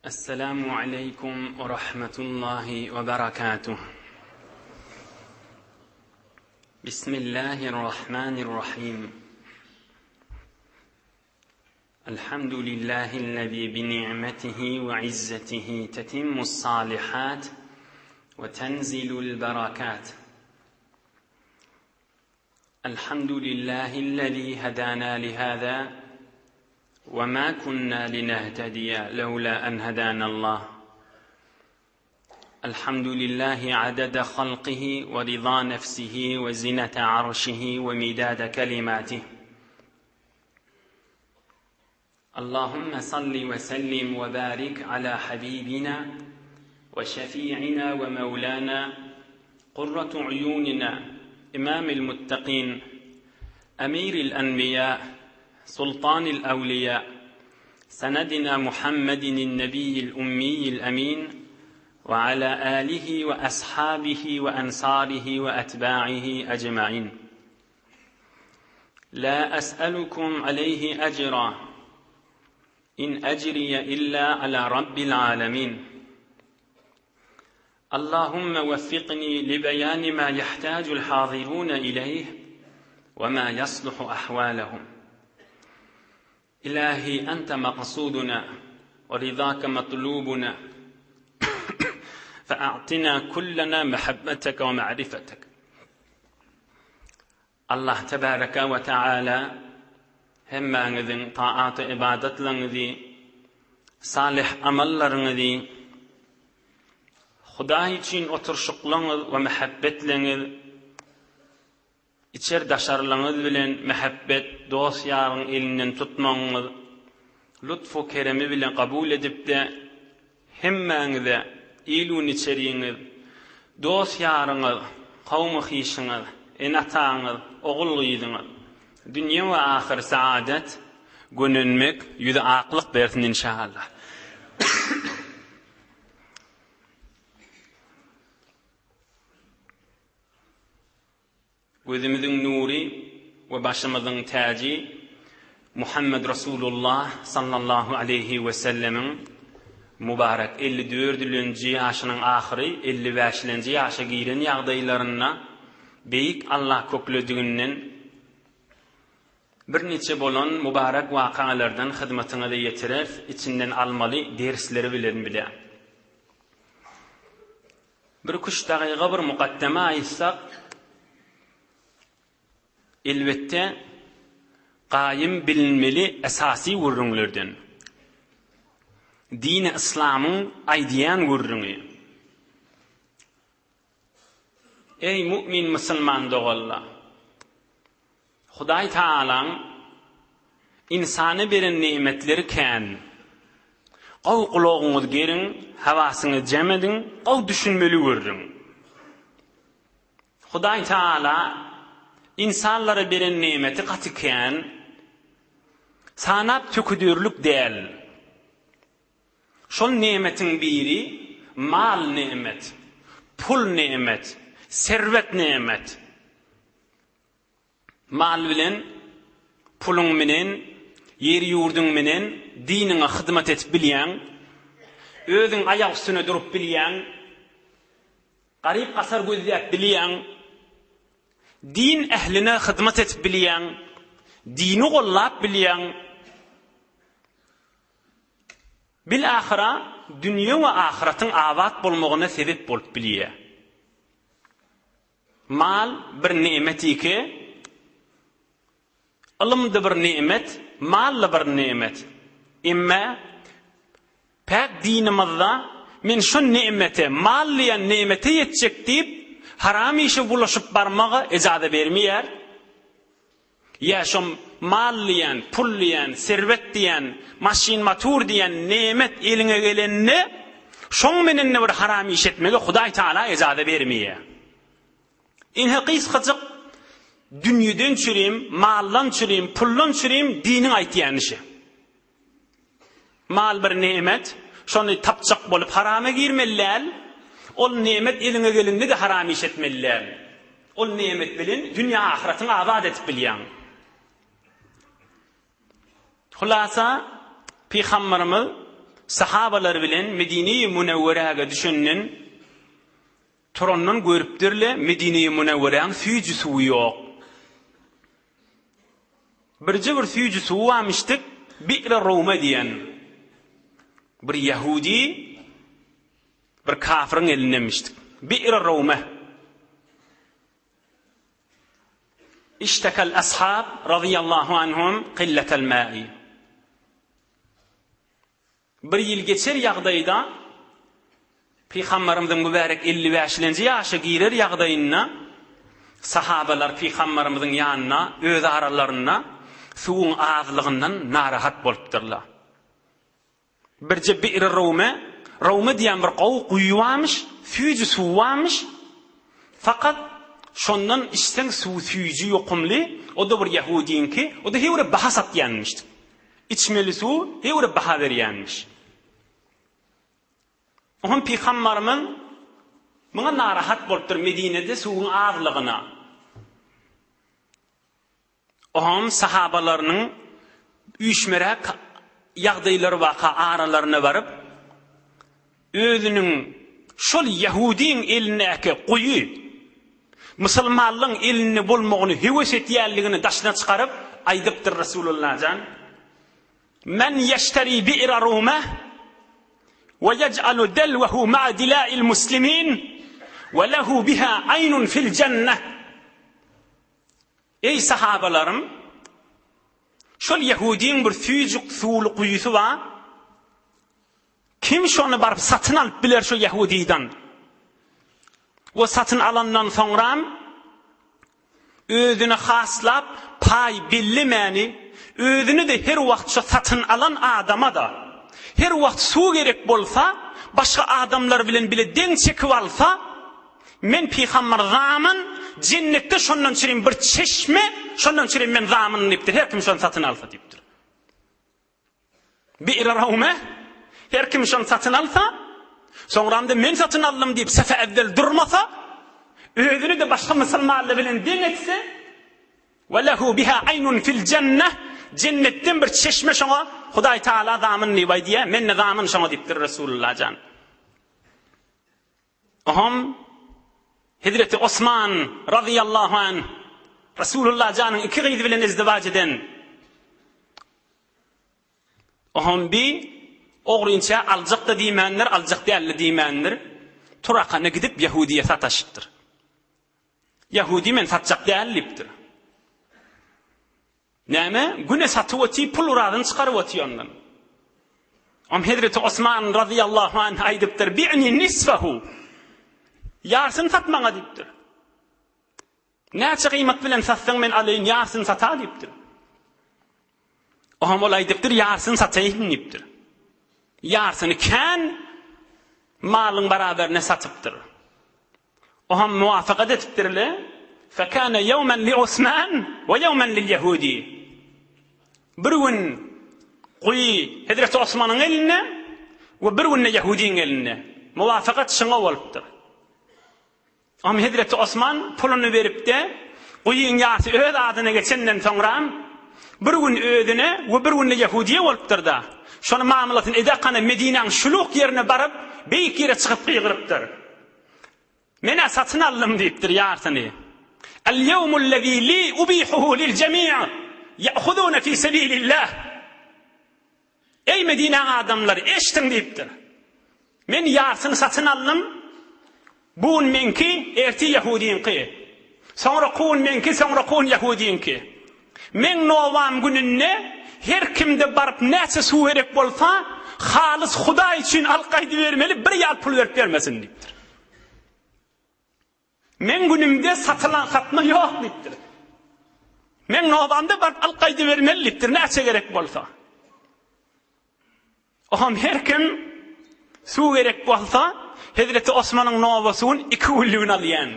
Esselamu aleýkum we rahmetullahi we berekatuh. Bismillahirrahmanirrahim. Elhamdülillahi'llezî bi ni'metihi we izzetihi tetimmus salihat we tenzilul berakat. Elhamdülillahi'llezî hedâna lihâzâ ve mâ kunnâ linehtediye levlâ en hedânallah. Elhamdülillahi adede halqihi ve rıza nefsihi ve zinete arşihi ve midade kelimatihi. Allahümme salli ve sellim ve barik ala habibina ve şefi'ina ve mevlana qurratu uyunina imamil muttaqin emiril enbiya sultanil evliya senedina Muhammedin nebiyyil ummiyil emin ve ala alihi ve ashabihi ve ensarihi ve etba'ihi ecmain. La es'elukum aleyhi ecra. İn ecriye illa ala rabbil alemin. Allahümme veffikni li beyani ma yahtacul hazirun ileyh ve ma yasluhu ahvalehum. İlahi ente maksuduna ve rizake matlubuna. Fe'atina kullena mehabbeteke ve ma'rifetek. Allah tebareke we teala hemmäňiziň taat-u ybadatlaryňyzy, salyh amallaryňyzy, Hudaý üçin oturyşyklaryňyz we mähebbetleňiz, içer-daşarlaryňyz bilen mähebbet, dost-ýaryň elinden tutmagyňyz, lutf-u keremi bilen kabul edip-de, Hemmäňize il-gün-içeriňiz, dost-ýaryňyz, kowmy-hyşyňyz, ene-ataňyz, ogul-gyzyňyz, dünýe we ahyr saadet, gönenmek, ýüzi aklyk bersin inşaallah. Gözümiziň nury we başymyzyň täji Muhammed Rasulullah sallallahu aleýhi we sellemiň mübarek 54-lenji ýaşynyň ahyry 55-lenji ýaşa giren ýagdaýlarynda Beýik Allah köklediginden birniçe bolan mübarek wakalardan hyzmatyňyza ýetireris, içinden almaly dersleri bilen bile. Bir-küç dagyga bir mukaddeme aýtsak, elbetde, gaýym bilinmeli esasy gürrüňlerden. Dini yslamyň aýdýan gürrüňi. Eý, mu'min musulman doganlar! Hudaý Tagalaň ynsana beren nemetleri kän. Gowy gulagyňyzy geriň, hawasyňyzy jem ediň, gowy düşünmeli görüň. Hudaý Tagala ynsanlara beren nemeti gaty kän, sanap töküderlik däl. Şol nemetiň biri mal nemet, pul nemet, serwet nemet. Mal bilen, puluň menen, ýer-ýurduň menen diniňe hyzmat edip bilýäň, özüň aýak üstüne durup bilýäň, garyp-gasar gözläp bilýäň, din ähline hyzmat edip bilýäň, dini gollap bilýäň. Bil-ahyra dünýe we ahyratyň abat bolmagyna sebep bolup bilýär. Mal bir nemet ike, ylym-da bir nemet, mal-da bir nemet. Emme päk dinimizde men şu nemete, mal diýen nemete ýetjek diýip, haram işe bulaşyp barmaga ejaza bermeýär. Ýa şo mal diýen, pul diýen, serwet diýen, maşyn-motor diýen nemet eliňe gelende, şoň menen-de bir haram iş etmege Hudaý Tagala ejaza bermeýär. Ine gysgajyk dünýeden çürim, maldan çürim, puldan çürim diniň aýtýany şe. Mal bir nemet, şony tapjak bolup harama girmeli däl. Ol nemet eliňe gelende-de haram iş etmeli däl. Ol nemet bilen dünýä ahyratyňy abat edip bilýäň. Hulasa, Pygamberimiz. sahabalary bilen Medine-i Münewweräge düşenden turandan görüpdirle Medine-i Münewweräň süýji suwy ýok. Birje bir süýji suwy barmyşdyk, Bi'ri Rume diýen bir ýahudi bir kafyryň elindemişdik. Bi'ri Rume. Iştekel ashab razyýallahu anhum qilletel ma'i. Bir ýyl geçer ýagdaýda Pygambarymyzyň mübärek 55-lenji ýaşa girer ýagdaýynda sahabalar Pygambarymyzyň ýanyna öz aralarynda suwuň azlygyndan narahat bolupdyrlar. Birje Bi'ri Rume, Rume diýen bir gowy guýy barmyş, süýji suwy barmyş. Fakat şondan içseň suwy süýji, ýokumly, o-da bir ýahudyňky, o-da heýwre baha satýanmyş. Içmeli suw heýwre baha berýänmiş. Oňam pygambarymyz muňa narahat bolupdyr Medinede suwuň azlygyna. Oňam sahabalarynyň üýşmeräk ýagdaýlary waka aralaryna baryp, özüniň şol ýahudyň elindäki guýy musulmanlaryň elinde bolmagyny höwes etýänligini daşyna çykaryp aýdypdyr Resulullah jan, Men ýeşteri bi'ra Rume we ýej'alu delwehu ma'a dila'il muslimin we lehu biha aýnun fil jenneh. Eý sahabalarym! Şol ýehudyň bir süýjük suwly guýusy bar. Kim şony baryp satyn alyp biler şo ýehudydan? We satyn alandan soňram özüne haslap paý bellemäni, özüne-de her wagt şo satyn alan adama-da, her wagt suw gerek bolsa, başga adamlar bilen bile deň çekip alsa, Men pygamber zamyn, jennetde şondan çirim bir çeşme, şondan çirim men zamyn diýipdir, her kim şony satyn alsa diýipdir. Bi'ri Rawme, her kim şony satyn alsa, soňramda men satyn aldym diýip sefe evvel durmasa, özüni-de başga musulmanlar bilen deň etse, we lehu biha aynun fil jenneh, jennetden bir çeşme şoňa Hudaý Taala zamyn diýip aýdýar, men-de zamyn şoňa diýipdir Resulullah jan. Oňam Hezreti Osman razyýallahu anh Resulullah janyň iki gyzy bilen izdiwaç eden. Oňam bi ogrynça aljak-da diýmändir, aljak däl-de diýmändir. Turakana gidip ýahudiýe sataşypdyr. Ýahudi men satjak däl diýipdir. Näme? Güne satyp otyr, pul urazyny çykaryp otyr ondan. Om Hezreti Osman razyýallahu anh aýdypdyr, Bi'ni nisfahu. Ýarsyny sat maňa diýipdir. Näçe gyýmat bilen satsaň men alaýyn, ýarsyny sata diýipdir. Oňam ol aýdypdyr, ýarsyny sataýyn diýipdir. Ýarsyny kän malyň barabarine satypdyr. Oňam muwafakat edipdirle, Fekâne ýewmen li Osman we ýewmen lil ýehudi. Bir gün guýy Hezreti Osmanyň elinde we bir günde ýehudiň elinde. Muwafakat şoňa bolupdyr. Oňam Hezreti Osman puluny beripde, guýyň ýarsy öz adyna geçenden soňram bir gün özüne we bir günde ýehudiýe bolupdyr-da. Şony mamlasyny edakana Medinäň şuluk ýerine baryp, beýik ýere çykyp gygyrypdyr. Men-ä satyn aldym diýipdir ýarsyny. El-ýewmullezî lî ubihuhu lil-jemî' ýe'huzûne fî sebîlillah. Eý Medinäň adamlary, eşdiň diýipdir. Men ýarsyny satyn aldym. Bu gün meňki, ertir ýehudyňky. Soňraky gün meňki, soňraky gün ýehudyňky. Meň nowam gününde her kimde baryp näçe suw gerek bolsa, halys Hudaý üçin alyp gaýdybermeli, bir ýal pul berip bermesin diýipdir. Meň günümde satylan satma ýok diýipdir. Meň nowamda baryp alyp gaýdybermeli diýipdir, näçe gerek bolsa. Oňam her kim suw gerek bolsa, Hezreti Osmanyň nowasuny iki günlügini alýan.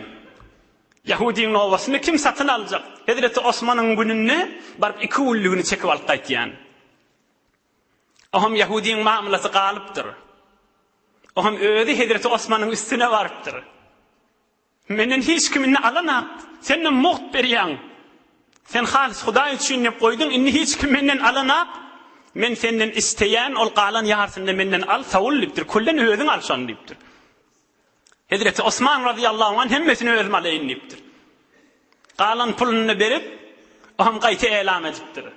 Ýahudyň nowasyny kim satyn aljak? Hezreti Osmanyň gününde baryp iki günlügini çekip alyp gaýtýan. Oňam ýahudyň mamlasy galypdyr. Oňam özi Hezreti Osmanyň üstüne barypdyr. Menden hiç kim indi alanak, senem mugt berýäň. Sen halys Hudaý üçin diýip goýduň, indi hiç kim menden alanak. Men senden isteýän, ol galan ýarsyny-da menden al, sowul diýipdir. Küllen özüň al şony diýipdir. Hezreti Osman razyýallahu anh hemmesini özüm alaýyn diýipdir. Galan puluny-da berip, oňam gaýta elam edipdir.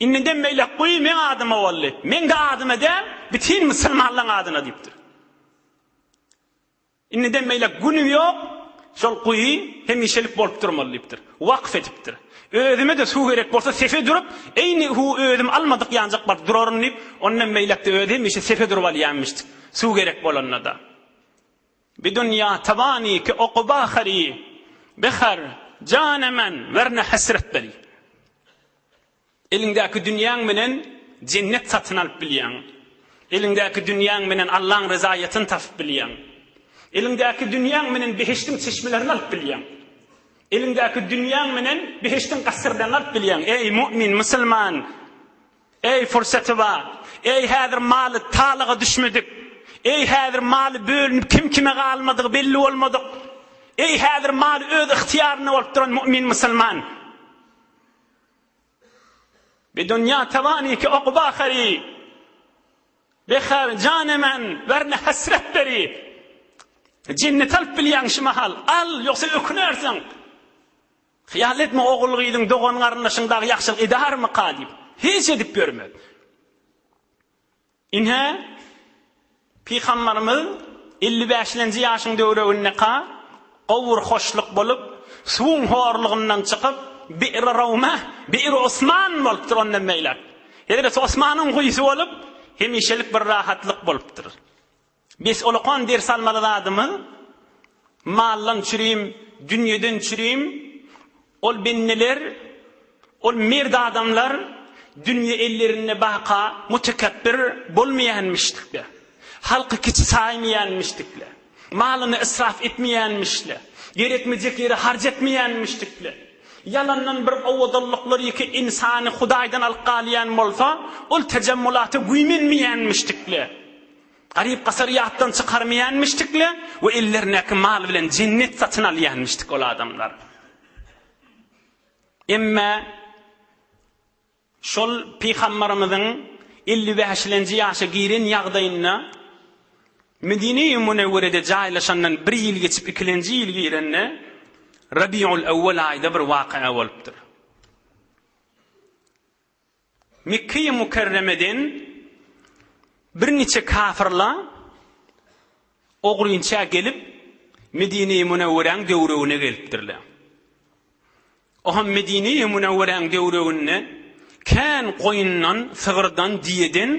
Indiden beýläk guýy meň adyma boldy. Meň-de adyma däl, bütin musulmanlaryň adyna diýipdir. Indiden beýläk günüm ýok, şol guýy hemişelik bolup durmaly diýipdir. Wakf edipdir. Özüme-de suw gerek bolsa sefe durup, eýni hu özüm almadyk ýanjak baryp duraryn diýip, ondan beýläk-de özi hemişe sefe durup alýanmyşdyk, suw gerek bolanda-da. Bidunýa tawani ki uqba hari, behar, jana men, werne hesret beri. Eliňdäki dünýäň bilen jennet satyn alyp bilýäň. Eliňdäki dünýäň bilen Allaň rezaýatyny tapyp bilýäň. Eliňdäki dünýäň bilen behişdiň çeşmelerini alyp bilýäň. Eliňdäki dünýäň bilen behişdiň gasyrlaryny alyp bilýäň. Eý, mu'min, musulman! Eý, fursaty bar! Eý, häzir maly talaga düşmedik! Eý, häzir maly bölünip kim-kime galmadygy belli bolmadyk! Eý, häzir maly öz ygtyýarynda bolup duran mu'min, musulman! Bidunýa tawani ki ukba hari, Behar jane men, werne hesret beri. Jenneti alyp bilýäň şu mahal, al, ýogsa ökünersiň. Hyýal etme ogul-gyzyň, dogan-garyndaşyň dagy ýagşylyk edarmyka diýip. Hiç edip ýörmez. Ine, Pygambarymyz 50 bäşlenji ýaşyň döwregindeka gowur hoşluk bolup, suwuň horlugyndan çykyp, Bi'ri Rawma, Bi'ri Osman bolupdyr ondan beýläk. Hezreti Osmanyň guýusy bolup, hemişelik bir rahatlyk bolupdyr. Bes olakan ders almaly zadymyz, maldan çürim, dünýeden çürim, ol bendeler, ol merd adamlar dünýe ellerinde baka mutekepbir bolmaýanmyşdykle, halky kiçi saýmaýanmyşdykle, malyny israf etmeýänmişle, gerekmejek ýere harç etmeýänmişdikle, ýalandan bir owadanlyklar ýeke ynsany Hudaýdan alyp galýan bolsa, ol tejemmulata güýmenmeýänmişdikle. Garyp-gasary ýatdan çykarmaýanmişdikle we ellerindäki mal bilen jennet satyn alýanmişdik ol adamlar. Emme şol pygambarymyzyň 55-lenji ýaşa giren ýagdaýynda Medine-i Münewwerede jaýlaşandan bir ýyl geçip ikilenji ýyl girende Rabiul Awwal aýda bir waky'a bolupdyr. Mekge-i Mükerremeden birniçe kafyrlar ogrynça gelip, Medine-i Münewweräň döwregine gelipdirler. Oham Medine-i Münewweräň döwreginde kän goýundan, sygyrdan, diýeden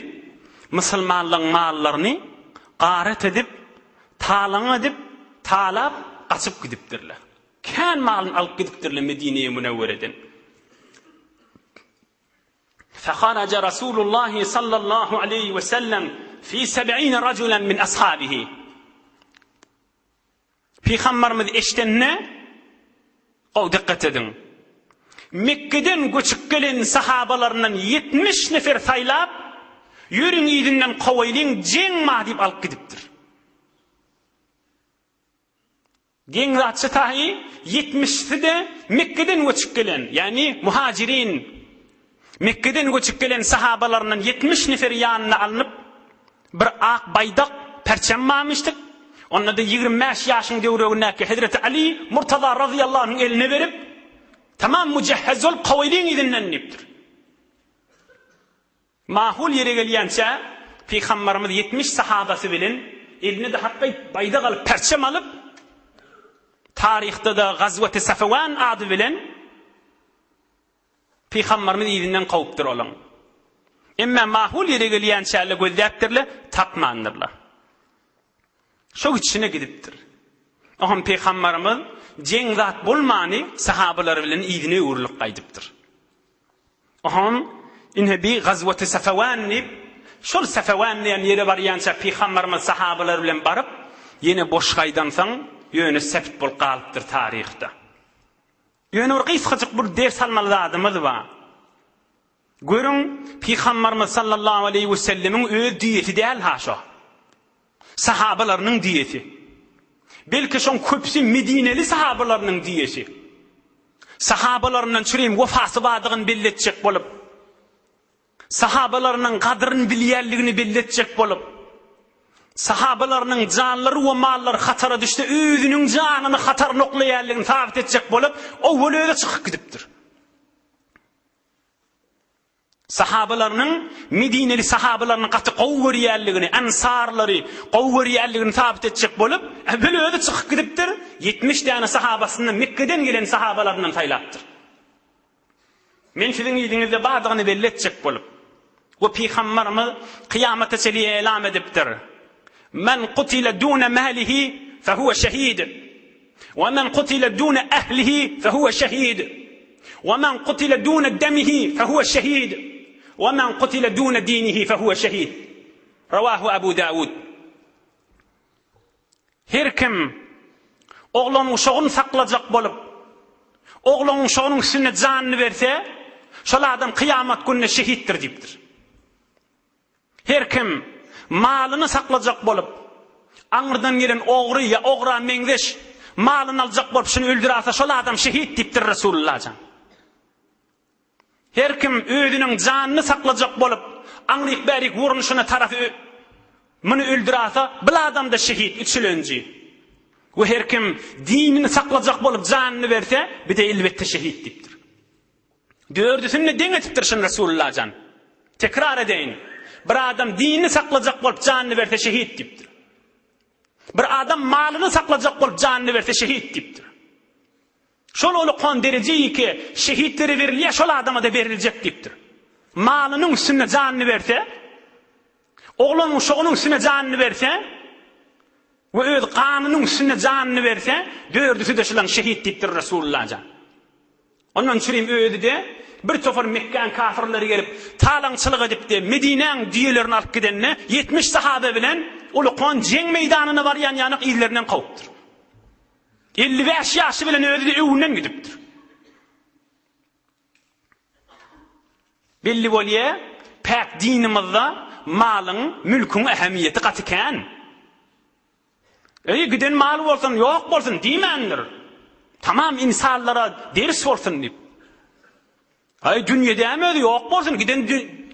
musulmanlaryň mallaryny garat edip, talaň edip, talap, gaçyp gidipdirler. Kän malyny alyp gidipdirler Medine-i Münewwereden. Feharaja Rasulullahi sallallahu aleýhi we sellem fi seb'ine rajulen min ashabihi. Pygamberimiz eşdende, gowy dikkat ediň. Mekgeden göçüp gelen sahabalaryndan 70 nefer saýlap, ýörüň yzyndan kowaýlyň, jeň ma diýip alyp gidipdir. Geň zat şu taýy, ýetmişisi-de Mekgeden göçüp gelen, ýagny muhajirin, Mekgeden göçüp gelen sahabalaryndan 70 neferi ýanyna alnyp, bir ak baýdak, perçem barmyşdyk. Onda-da 25 ýaşyň döwregindäki Hezreti Ali Murtaza razyýallahu anhuň eline berip, Tamam mujehhez bolup kowaýlyň yzyndan diýipdir. Mahul ýere gelýänçä, Pygambarymyz 70 sahabasy bilen eline-de hakgaý baýdak alyp, perçem alyp, taryhda-da Gazweti Safwan ady bilen Pygambarymyz yzyndan kowupdyr olaň. Emma mahul ýere gelýänçä-le gözläpdirler, tapmandyrlar. Şo içine gidipdir. Oňam Pygambarymyz jeň zat bolmany sahabalary bilen yzyna öwrülip gaýdypdyr. Oňam ine bi Gazwaty Safwan diýip, şol Safwan diýen ýere barýança Pygambarymyz sahabalary bilen baryp, ýene boş gaýdansoň, ýöne sept bolup galypdyr taryhda. Ýöne bir gysgajyk bir ders almaly zadymyz bar. Görüň, Pygambarymyz sallallahu aleýhi we sellemiň öz düýesi däl-ha şo. Sahabalarynyň düýesi. Belki şoň köpüsi medineli sahabalarynyň düýesi. Sahabalaryndan çürim wefasy bardygyny belli etjek bolup. Sahabalarynyň gadryny bilýänligini belli etjek bolup, sahabalarynyň janlary we mallary hatara düşse özüniň janyny hataryna oklaýanlygyny sabyt etjek bolup, owwal özi çykyp gidipdir. Sahabalarynyň Medineli sahabalaryny gaty gowy görýänligini, ensarlary gowy görýänligini sabyt etjek bolup, äwwel özi çykyp gidipdir, 70 däne sahabasyndan Mekgeden gelen sahabalaryndan saýlapdyr. Men siziň yzyňyzda bardygyny belli etjek bolup. We Pygambarymyz kyýamata çenli elam edipdir. Men kutile dune malihi fehuve şehid. We men kutile dune ehlihi fehuve şehid. We men kutile dune demihi fehuve şehid. We men kutile dune dinihi fehuve şehid. Rawahu Abu Dawud. Her kim oglan-uşagyny saklajak bolup, oglan-uşagynyň üstünde janyny berse, şol adam kyýamat gününde şehitdir diýipdir. Her kim malyny saklajak bolup, aňyrdan gelen ogry ýa ogra meňzeş malyny aljak bolup şuny öldüralsa, şol adam şehit diýipdir Resulullah jan. Her kim özüniň janyny saklajak bolup, aňryk-bärik wurunşyna tarapy muny öldürasa, bil adam-da şehit, üçülenji. We her kim dinini saklajak bolup janyny berse, bir-de elbetde şehit diýipdir. Dördüsini-de deň etipdir şuny Resulullah jan. Tekrar edeýin. Bir adam dinini saklajak bolup janyny berse şehit diýipdir. Bir adam malyny saklajak bolup janyny berse şehit diýipdir. Şol uly dereje-ýeke şehitlere berilýär, şol adama-da beriljek diýipdir. Malynyň üstünde janyny berse, oglan-uşagynyň üstüne janyny berse we öz ganynyň üstünde janyny berse, dördüsi-de şulaň şehit diýipdir Resulullah jan. Ondan çürim özi-de bir topar Mekgäň kafirleri gelip, talaňçylyk edip-de, Medinäň düýelerini alyp gidende, 70 sahaba bilen uly jeň meýdanyna barýan ýanak yzlaryndan kowupdyr. 55 ýaşy bilen özi-de öwünden gidipdir. Belli bolýa, päk dinimizde malyň, mülküň ähmiýeti gaty kän. Eý, giden mal bolsun, ýok bolsun diýmändir. Tamam insanlara ders bolsun diýip. Aý, dünýedämi özi ýok bolsun, giden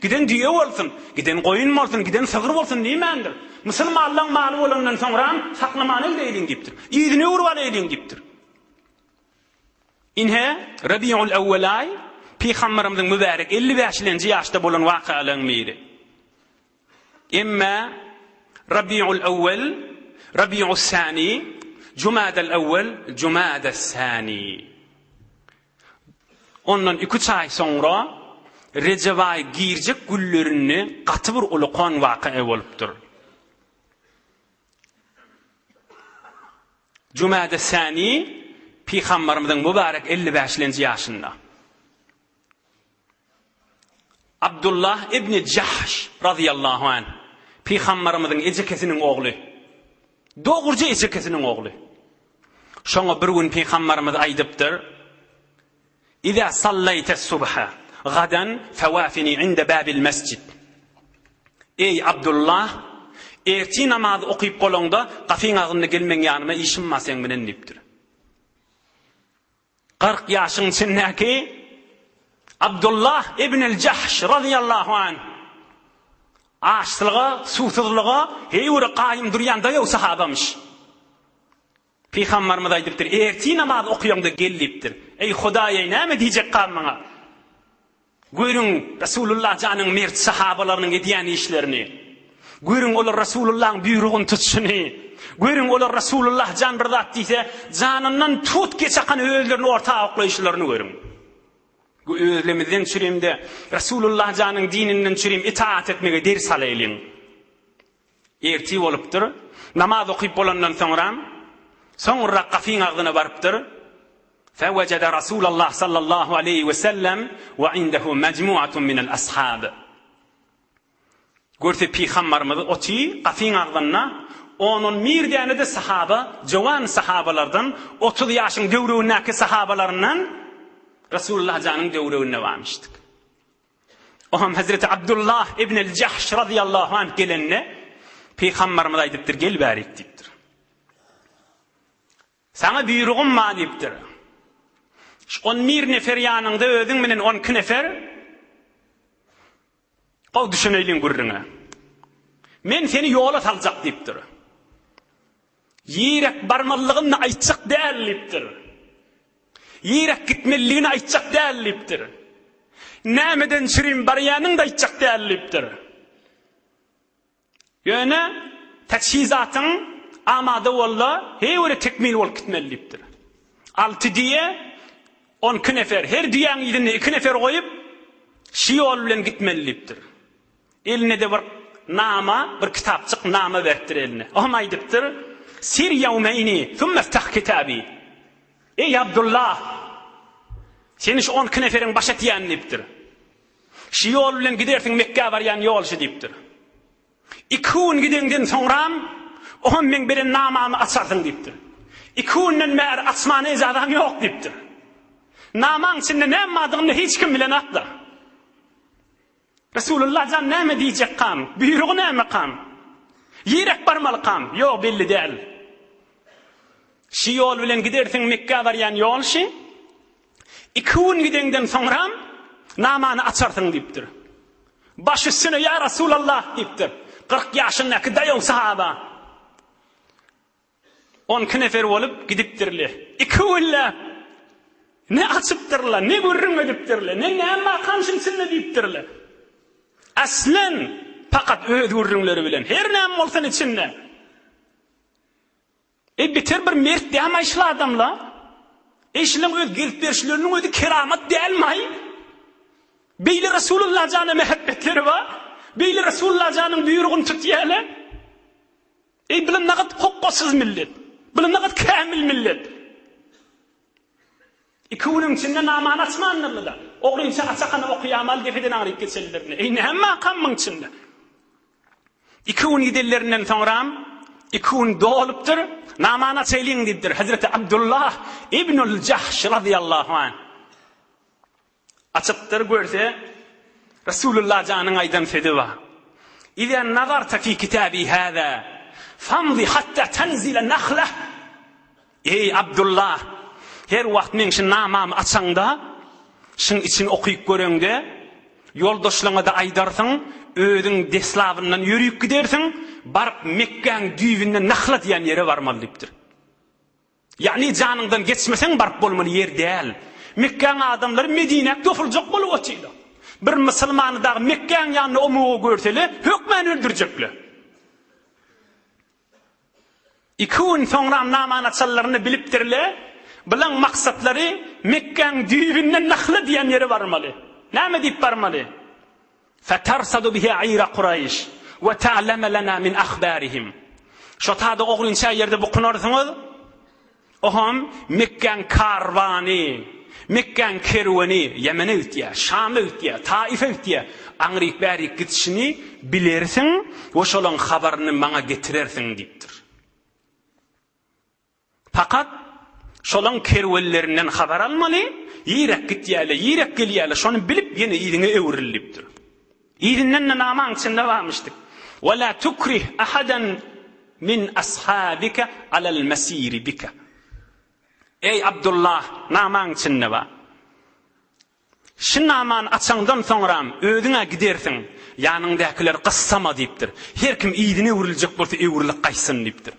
giden düýe bolsun, giden goýun bolsun, giden sygyr bolsun diýmändir. Musulmanlaň maly bolandan soňram saklamana gideýliň diýipdir. Yzyny öwrüp alaýlyň diýipdir. Inhe, Rabiul Awwal aý, Pygamberimiziň mübärek 55-lenji ýaşda bolan wakalaryň biri. Emme Rabiul Awwal, Rabiul Sani, Jumadal Awwal, Jumadas Sani. Ondan iki-üç aý soňra Rejep aýy girjek günlerinde gaty bir ulakan waka bolupdyr. Jumada Sani Pygambarymyzyň mübarek 55-lenji ýaşynda. Abdullah ibn Jahş razyýallahu anh Pygambarymyzyň ejekesiniň ogly. Dogruja ejekesiniň ogly. Şoňa bir gün Pygambarymyz aýdypdyr, Iza sallaýtes subha gadan fawafini inde babil mesjid. Eý Abdullah, ertir namazy okyp bolaňda gapyň agzynda gel meň ýanyma işim bar seň bilen diýipdir. 40 ýaşyň içindäki Abdullah ibn el-Jahş razyýallahu anh açlyga, suwsuzlyga heýwere gaýym durýan daýaw sahabamyş. Pygambarymyz aýdypdyr, Ertir namaz okaýaňda gel diýipdir. Eý, Hudaý-eý, näme diýjekkäm maňa? Görüň, Resulullah janyň mert sahabalarynyň edýän işlerini. Görüň, olar Resulullahyň buýrugyny tutşuny. Görüň, olar Resulullah jan bir zat diýse, janyndan tut geçakan özlerini orta oklaýyşlaryny görüň. Bu özlemizden çürimde Resulullah janyň dininden çürim itaat etmege ders alaýlyň. Ertir bolupdyr. Namaz okyp bolandan soňram, soňurrak gapyň agzyna barypdyr. Fewejede Rasulallah sallallahu aleýhi we sellem we indehu mejmuatun minel ashab. Görse pygambarymyz oty gapyň agzynda on-on bir däne-de sahaba, jowan sahabalardan, 30 ýaşyň döwregindäki sahabalaryndan Resulullah janyň döwreginde barmyşdyk. Oňam Hezreti Abdullah ibn el-Jahş razyýallahu anh gelende, Pygamberimiz aýdypdyr, Gel bärik diýipdir. Saňa buýrugym bar diýipdir. Şu on bir nefer ýanyňda özüň bilen on iki nefer. Gowy düşüneýliň gürrüňe. Men seni ýola saljak diýipdir. Ýerek barmalygyny aýtjak däl diýipdir. Ýerek gitmeliligini aýtjak däl diýipdir. Nämeden çürim barýanyny-da aýtjak däl diýipdir. Ýöne täçhizatyň amada bolda heýwere tekmil bolup gitmeli diýipdir. Alty düýe, onki nefer, her düýäň yzynda iki nefer goýup, şi ýol bilen gitmeli diýipdir. Eline-de bir nama, bir kitapjyk nama beripdir eline. Oňam aýdypdyr, Sir ýawmeýni, summa iftah kitabi. Eý, Abdullah! Seni şu onki neferiň baş etýän diýipdir. Şu ýol bilen gidersiň Mekgä barýan ýol şu diýipdir. Iki gün gideňden soňram oňam meň beren namamy açarsyň diýipdir. Iki günden bäri açmana ejazaň ýok diýipdir. Namaň içinde näme bardygyny hiç kim bilenokda. Resulullah jan näme diýjekkam? Buýrugy nämekam? Ýerek barmalykam? Ýok belli däl. Şu ýol bilen gidersiň Mekgä barýan ýol şi. Iki gün gideňden soňram namany açarsyň diýipdir. Baş üstüne ýa Rasulallah diýipdir. 40 ýaşyndaky daýaw sahaba. 12 nefer bolup gidipdirler. Iki günläp ne açypdyrlar, ne gürrüň edipdirler, ne näme barkan şuň içinde diýipdirler. Aslen pakat öz gürrüňleri bilen her näme bolsun içinde. Eý beter bir mert dämaý şul adamla? Eý şulaň öz gelip berişleriniň özi keramat dälmaý? Beýle Resulullah jana mähebbetleri bar? Beýle Resulullah janyň buýrugyny tutýarlar? Eý bular nagat hokgasyz millet. Bular nagat kämil millet. Iki günüň içinde namany açmandyrlar-da. Ogrynça açakana okaýamaly depeden aňryk geçenlerinde. Eý näme barkam muň içinde? Iki gün gidenlerinden soňram, iki gün dolupdyr, namany açaýlyň diýipdir. Hezreti Abdullah ibnül Jahş razyýallahu anh. Açypdyr, görse, Resulullah janyň aýdan sözi bar. Iza nazarta fi kitabi hâzâ, famdi hatta tenzile nahlah. Eý, Abdullah! Her wagt meň şu namamy açaňda, şuň içini okyp göreňde, ýoldaşlaryňa-da aýdarsyň, özüň deslabyndan ýörüp gidersiň, baryp Mekgäň düýbünde Nahla diýen ýere barmaly diýipdir. Ýagny janyňdan geçmeseň baryp bolmaly ýer däl. Mekgäň adamlary Medinä topuljak bolup otyrlar. Bir musulmany dagy Mekgäň ýanynda omugy görsele, hökmän öldürjekler. Iki gün soňram namany açanlaryny bilipdirle, bulaň maksatlary Mekgäň düýbünden Nahla diýen ýere barmaly. Näme diýip barmaly? Fetarsadu biha ira Kuraýyş we ta'leme lena min ahbarihim. Şo tada ogrynça ýerde bukunarsyňyz, Oňam Mekgäň karwany, Mekgäň kerweni Ýemene gitýär, Şama gitýär, Taife gitýär. Aňryk-bärik gidişini bilersiň we şolaň habaryny maňa getirersiň diýipdir. Pakat şolaň kerwenlerinden habar almaly, ýerek gitýärler, ýerek gelýärler, şony bilip ýene yzyňa öwrül diýipdir. Yzyndan-da namaň içinde barmyşdyk. Ve la tukrih ahadan min ashabike alel mesiri bike. Eý Abdullah, namaň içinde bar. Şu namany açaňdan soňram özüň-ä gidersiň, ýanyňdakyleri gyssama diýipdir. Her kim yzyna öwrüljek bolsa öwrülip gaýtsyn diýipdir.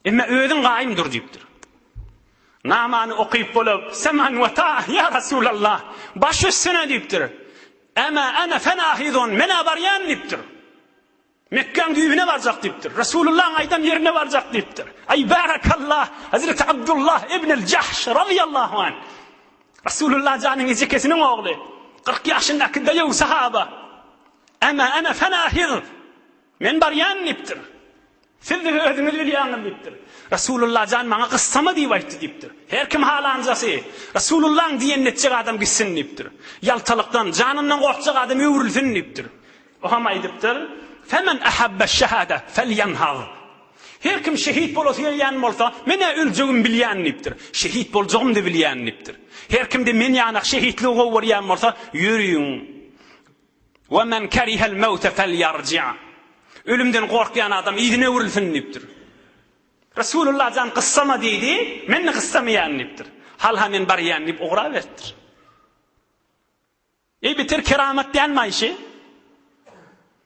Emma özüň gaýym dur diýipdir. Namany okyp bolup, Seman we ta, ýa Resulallah, baş üstüne diýipdir. Ema ene fenahizun, men-ä barýan diýipdir. Mekgäň düýbüne barjak diýipdir. Resulullahyň aýdan ýerine barjak diýipdir. Aý barakallah, Hazreti Abdullah ibn-el Jahş razyýallahu anh. Resulullah janyň ejekesiniň ogly, 40 ýaşyndaky daýaw sahaba. Ema ene fenahiz, Men barýan diýipdir. Siz-de özüňiz bilýäňiz diýipdir. Resulullah jan maňa gyssama diýip aýtdy diýipdir. Her kim halanjasy, Resulullahyň diýenini etjek adam gitsin diýipdir. Ýaltalykdan, janyndan gorkjak adam öwrülsin diýipdir. O hem aýdypdyr, Femen ahabbeş-şehade felýenhaz. Her kim şehit bolasy gelýän bolsa, men-ä öljegimi bilýän diýipdir. Şehit boljagym-da bilýän diýipdir. Her kimde men ýanak şehitligi gowy görýän bolsa, ýörüň. We men kerihel mewte felýarji'. Ölümden gorkýan adam yzyna öwrülsin diýipdir. Resulullah jan gyssama diýdi, men-de gyssamaýan diýipdir. Halha men barýan diýip ugraberipdir. Eý beter keramat dälmi aýşe?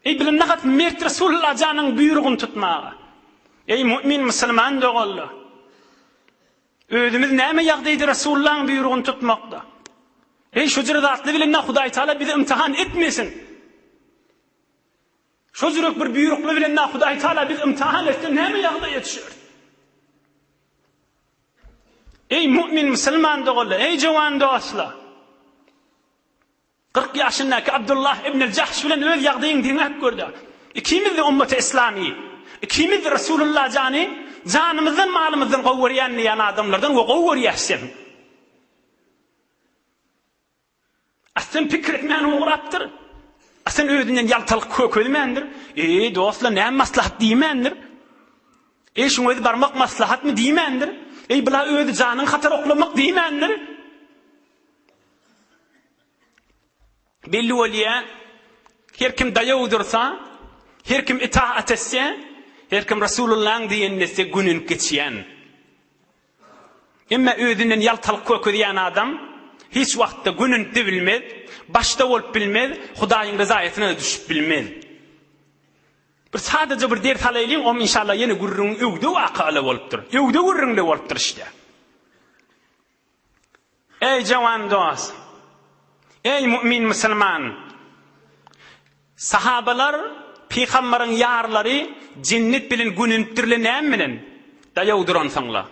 Eý, bilen nahat mert Resulullah janyň buýrugyny tutmaga. Eý, mu'min musulman doganlar! Özümiz näme ýagdaýda Resulullahyň buýrugyny tutmakda? Eý, şu jür zatly bilen Hudaý Taala bizi imtihan etmesin. Şo jürek bir buýrukly bilen Hudaý Taala bizi imtihan etse näme ýagdaýa düşeris? Eý, mu'min musulman doganlar, eý jowan dostlar! 40 ýaşyndaky Abdullah ibn Jahş bilen öz ýagdaýyňy deňäp görde. Ikimiz-de ummeti islami. Ikimiz-de Resulullah jany janymyzdan, malymyzdan gowy görýän diýen adamlardan we gowy görýäs sen. Aslen pikir etmän ugrapdyr. Aslen özünden ýaltalyk kökezmändir. Eý, dostlar, näme maslahat diýmändir. Eý, şuň özi barmak maslahatmy diýmändir. Eý, bula özi janyň hatar oklamak diýmändir. Belli bolýa, her kim daýaw dursa, her kim itaat etse, her kim Resulullahyň diýenini etse gününip geçýän. Emma özünden ýaltalyk kökezýän adam hiç wagtda gününip-de bilmez, başda bolup bilmez, Hudaýyň ryzaýatyna-da düşüp bilmez. Bir sadaja bir ders alaýlyň, om inşallah ýene gürrüň öwde wakaly bolupdyr. Öwde gürrüňli bolupdyr işte. Eý jawan dost! Eý mu'min musulman! Sahabalar pygambaryň ýarlary jennet bilen gönenipdirler näme bilen? Daýaw duransoňlar.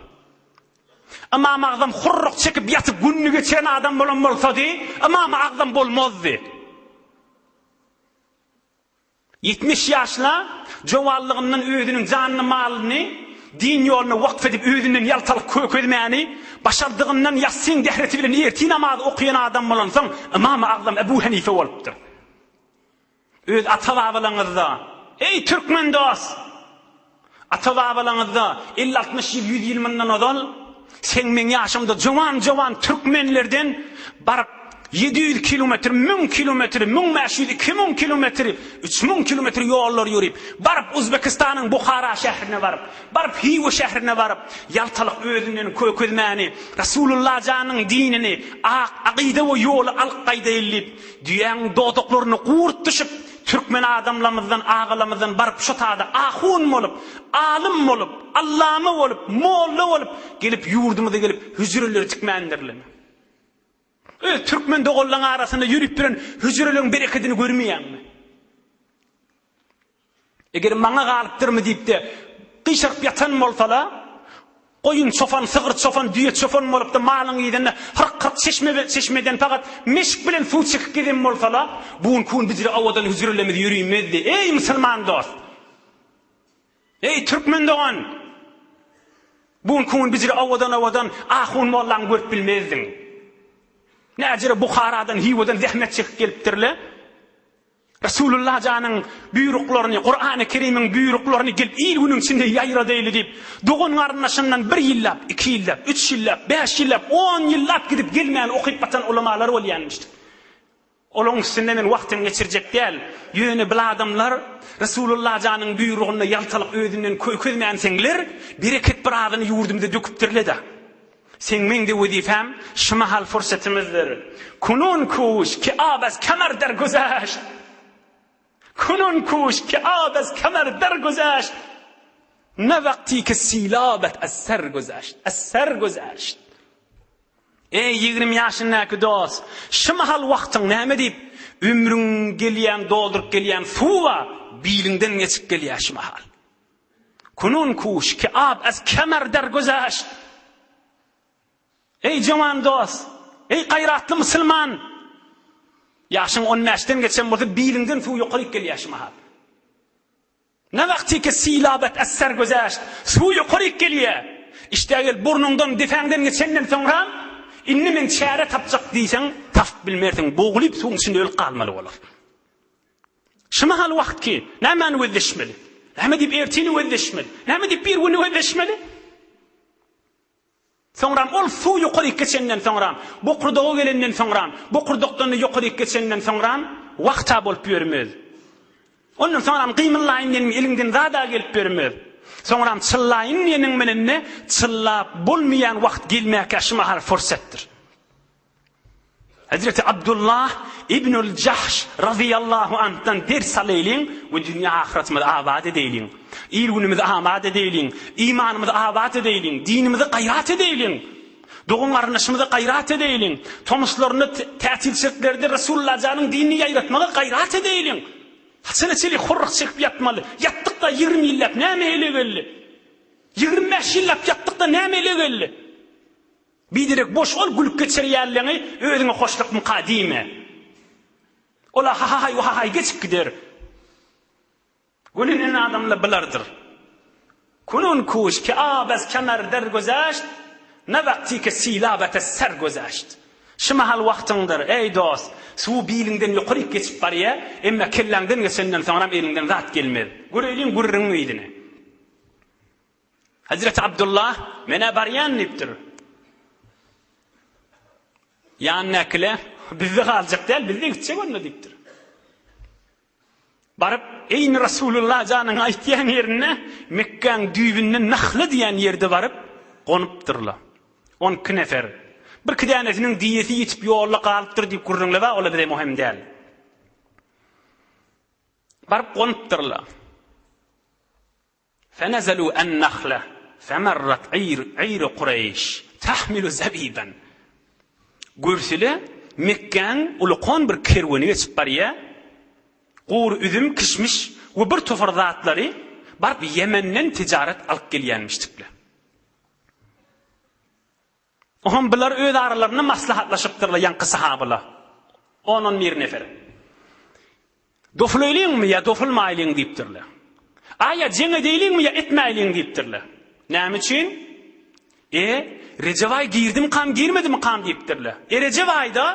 Ymam Agzam hurruk çekip ýatyp gününi geçiren adam bolan bolsady, Ymam Agzam bolmazdy. 70 ýaşla jowallygyndan özüniň janyny malyny din ýoluna wakf edip özünden ýaltalyk kökezmäni başardygyndan ýassyň dähreti bilen ertir namazy okaýan adam bolansoň Ymamy Agzam Ebu Henife bolupdyr. Öz ata-babalaňyzda, eý türkmen dost! Ata-babalaňyzda elli-altmyş ýyl, ýüz ýyl mundan ozal seň meň ýaşymda jowan-jowan türkmenlerden baryp 700 kilometr, 1000 kilometr, 1500, 2000 kilometr, 3000 kilometr ýollar ýörüp, baryp Uzbekistanyň Buhara şährine baryp, baryp Hywa şährine baryp, ýaltalyk özünden kökezmäni, Rasulullah janyň dinini, ak akyda we ýoly alyp gaýdaýyn diýip, düýäň dodaklaryna gurt düşüp, Türkmen adamlamyzdan, agalamyzdan baryp şo tada ahun bolup, alym bolup, allama bolup, molla bolup, gelip ýurdumyza gelip hüjreleri tikmändirler. Öz türkmen doganlaň arasynda ýörüp duran hüjreleriň berekedini görmeýäňmi? Eger maňa galypdyrmy diýip-de gyşaryp ýatan bolsala, goýun çopan, sygyr çopan, düýe çopan bolupda malyň yzynda hyrk-hyrk çeşme çeşmeden fakat meşik bilen suw çekip gezen bolsala, bu günki gün bijire owadan hüjrelerimiz ýöriýmezdi. Eý, musulman dost! Eý, türkmen dogan! Bu günki gün bijire owadan-owadan ahun mollaňy görüp bilmezdiň. Näjere Buharadan, Hywadan zähmet çekip gelipdirle. Resulullah janyň buýruklaryny, Kurany Kerimiň buýruklaryny gelip il-günüň içinde ýaýradaýly diýip, dogan-garyndaşyndan bir ýyllap, iki ýyllap, üç ýyllap, bäş ýyllap, on ýyllap gidip gelmän okyp batan ulamalar bolýanmyşdyk. Olaň üstünde men wagtymy geçirjek däl. Ýöne bil adamlar Resulullah janyň buýrugynda ýaltalyk özünden kökezmänseňler, bereket birazyny ýurdumyza döküpdirle-de. Seň meň-de wezipem şu mahal fursatymyzdyr. Kunun kuş ki ab az kemer der güzeşt. Kunun kuş ki ab az kemer der güzeşt. Ne wagty ki silabet az ser güzeşt. Az ser güzeşt. Eý 20 ýaşyndaky dost, şu mahal wagtyň näme diýip, ömrüň gelýän dolduryp gelýän suw bar, biliňden geçip gelýär şu mahal. Kunun kuş ki ab az kemer der güzeşt. Eý jowan dost, eý gaýratly musulman! Ýaşyň on bäşden geçen bolsa biliňden suw ýokaryk gelýär şu mahal. Ne wagty ki silabet az ser güzeşt, suw ýokaryk gelýär. Işdä gel burnuňdan, depäňden geçenden soňra indi men çäre tapjak diýseň, tapyp bilmersiň, bogulyp suwuň içinde ölüp galmaly bolar. Şu mahal wagt ki, nämäni gözleşmeli? Näme diýip ertini gözleşmeli? Näme diýip bir güni gözleşmeli? Soňram ol suw ýokaryk geçenden soňram, bokurdaga gelenden soňram, bokurdakdan-da ýokaryk geçenden soňram wagt-a bolup ýörmez. Ondan soňram gymyllaýyn diýeniň eliňden zad-a gelip ýörmez. Soňram çyllaýyn diýeniň bilen-de çyllap bolmaýan wagt gelmäkä şu mahal fursatdyr. Hezreti Abdullah ibnül Jahş razyýallahu anhdan ders alaýlyň we dünýä ahyretimizi abat edeýliň. Il-günümizi abat edeýliň, imanymyzy abat edeýliň, dinimizi gaýrat edeýliň. Dogan-garyndaşymyza gaýrat edeýliň. Tomuslarynda tätilçiliklerde Resulullah janyň dinini ýaýratmaga gaýrat edeýliň. Haçana çenli horruk çekip ýatmaly? Ýatdyk-da 20 ýyllap näme ele geldi? 25 ýyllap ýatdyk-da näme ele geldi? Biderek boş ol gülüp geçirýänleňi özüňe hoşlukmyka diýme. Ola hahahaý wahahaý geçip gider. Gülünen adamla bulardyr. Kunun kuş ki ab az kemer der gözeşt, ne wagty ki silabete ser gözeşt. Şu mahal wagtyňdyr, eý dost, suw biliňden ýokaryk geçip barýa, emma kelläňden geçenden soňram eliňden zat gelmez. Göreýliň gürrüňiň yzyny. Hezreti Abdullah, Men-ä barýan diýipdir. Ýanyndakylar, Bizde galjak däl, biz-de gitjek onda diýipdir. Baryp, eýni Resulullah janyň aýtýan ýerinde, Mekgäň düýbünde Nahla diýen ýerde baryp, gonupdyrlar. On iki nefer. Birki dänesiniň diýesi ýitip ýolda galypdyr diýip gürrüňler bar, ol-a bize möhüm däl. Baryp gonupdyrlar. Fenezelû en-nahle femerret iru Kureýş tahmilu zebiben. Görsele, Mekgäň ulukan bir kerweni geçip barýar. Gury üzüm, kişmiş we bir topar zatlary baryp Ýemenden tijaret alyp gelýänmişdikler. Oňam bular öz aralarynda maslahatlaşypdyrlar ýaňky sahabalar. On-on bir nefer. Dofulaýlyňmy ýa dofulmaýlyň diýipdirler. A ýa jeň edeýliňmi ýa etmäýliň diýipdirler. Näme üçin? E, Rejep aý girdimikam, girmedimikam diýipdirler. E Rejep aýda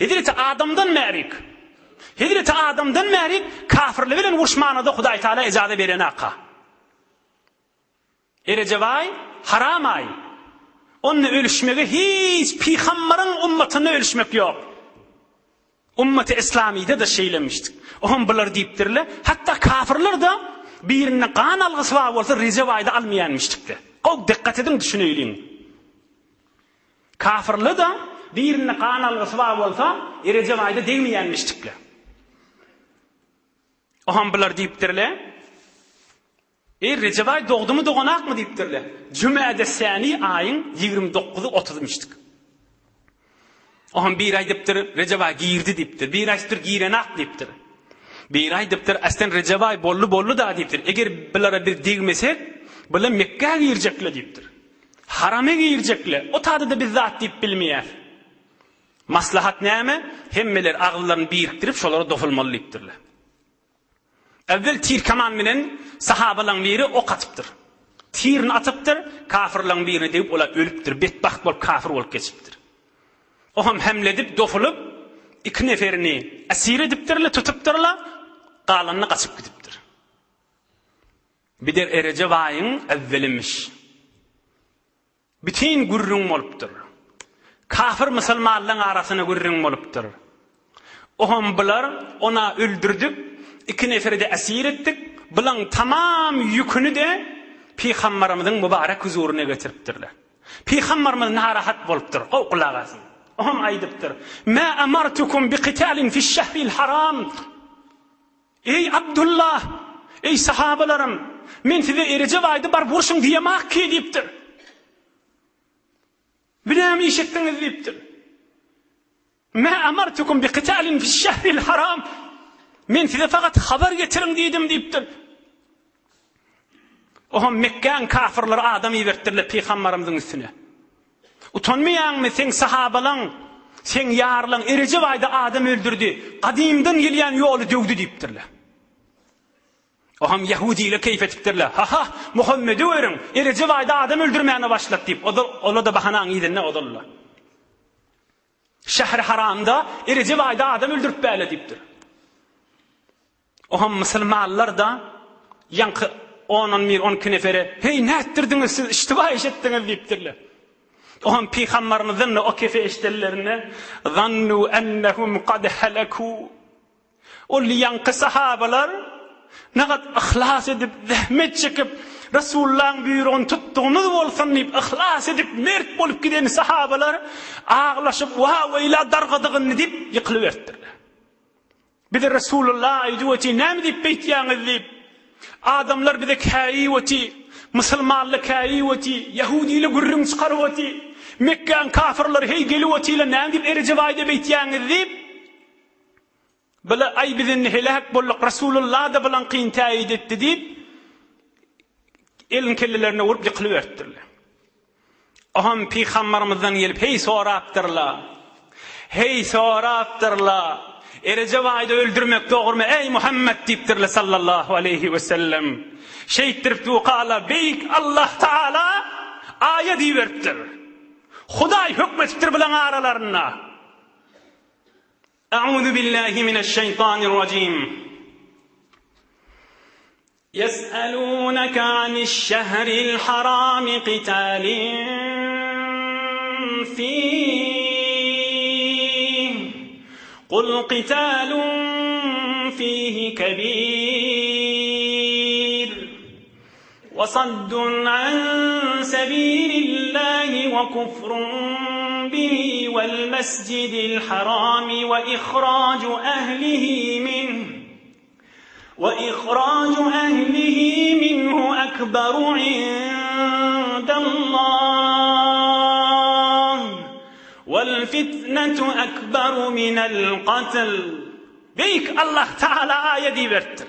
Hezreti Adamdan bärik Hezreti Adamdan bärik kafirler bilen uruşmana-da Hudaý Taala ejaza berenaka. Erejep aý, haram aý. Onda ölüşmege hiç pygambaryň ummatynda ölüşmek ýok. Ummaty islamyda-da şeýlemişdik. Oňam bular diýipdirler. Hatda kafirler-de birinde gan algysy bar bolsa Rejep aýda almaýanmişdikde. Gowy dikgat ediň düşüneýliň. Kafirler-de birinde gan algysy bar bolsa Erejep aýda degmeýänmişdikler. Oňam bular diýipdirler. Eý, Rejep aý dogdumy, doganakmy diýipdirler. Jümäde säni aýyň 29 dokuzy otuzymyşdyk. Oňam biri aýdypdyr, Rejep aý girdi diýipdir. Biri aýdypdyr, girenak diýipdir. Biri aýdypdyr, Äslen Rejep aý boldy, boldy-da diýipdir. Eger bulara bir degmesek, bular Mekgä girjekle diýipdir. Harama girjekle. O tada-da biz zat diýip bilmeýäs. Maslahat näme? Hemmeler agyzlaryny birikdirip, şolara dofulmaly diýipdirler. Ewwel tir-kaman bilen sahabalaň biri ok atypdyr. Tirini atypdyr, kafyrlaň birine degip ola ölüpdir, betbagt bolup kafyr bolup geçipdir. Oňam hemle edip, dofulyp, iki neferini esir edipdirler, tutupdyrlar, galanyny gaçyp gidipdir. Bider Erejep aýyň ewwelimiş. Bütin gürrüň bolupdyr. Kafir musulmanlaň arasynda gürrüň bolupdyr. Oňam bular ona öldürdik, iki neferi-de esir etdik, bulaň tamam ýüküni-de Pygambarymyzyň mübarek huzuryna getiripdirler. Pygambarymyz narahat bolupdyr. Gowy gulak asyň. Oňam aýdypdyr, Mä amartukum bi kitalin fiş-şehril haram. Eý, Abdullah! Eý, sahabalarym! Men size Erejep aýda baryp urşuň diýemak ki diýipdir. Bu näme iş etdiňiz diýipdir. Mä amartukum bi kitalin fiş-şehril haram. Men size fakat habar getiriň diýdim diýipdir. Oňam Mekgäň kafirleri adam iberipdirler pygambarymyzyň üstüne. Utanmaýaňmy seň sahabalaň, seň ýarlaň Erejep aýda adam öldürdi, gadymdan gelýän ýoly döwdi diýipdirler. Oňam ýahudiler keýp edipdirler. Ha-ha, Muhammedi görüň, Erejep aýda adam öldürmäne başlady diýip, ozal ola-da bahanaň yzynda ozal-la. Şähri haramda Erejep aýda adam öldürip bäle diýipdir. Oňam musulmanlar-da ýaňky on-on bir, on iki nefere, Heý, nätdirdiňiz siz, iştiba iş etdiňiz diýipdirler. Oňam pygambarymyzdan-da o kefe eşidenlerinde, Zannu ennehum kad heleku. Ol ýaňky sahabalar nagat yhlas edip, zähmet çekip, Resulullahyň buýrugyny tutdugymyz bolsun diýip, yhlas edip, mert bolup giden sahabalar aglaşyp, Wa-weýla dargadyk indi diýip, ýykylyberipdirler. Bize Resulullah aýdyp otyr, näme diýip beýtýäňiz diýip. Adamlar bize käýip otyr, musulmanlar käýip otyr, ýahudylar gürrüň çykaryp otyr. Mekgäň kafyrlary heý gelip otyrlar, näme diýip Erejep aýda beýtýäňiz diýip. Bile, aý biz indi heläk bolduk, Resulullah-da bilen kyn täýit etdi diýip, elini kellelerine urup ýykylyberipdirler. Oňam pygambarymyzdan gelip heý sorapdyrlar. Heý sorapdyrlar. Erejep aýda öldürmek dogrumy, eý Muhammet diýipdirler sallallahu aleýhi we sellem. Şeýtdirip dukala beýik Allah Taala aýat iberipdir. Hudaý hökmetipdir bilen aralarynda. Euzu billahi mineşşeýtanirrajim. Ýes'elûneke aniş-şehril harami qitalin fîh. Kul qitalun fîhi kebîr. Ve saddun an sebilillâhi ve kufrun bihi vel mescidil harami ve ihracu ehlihi minh. Ve ihracu ehlihi minhu ekberu indallah vel fitnetu ekberu minel katl. Beýik Allah Taala aýat iberipdir.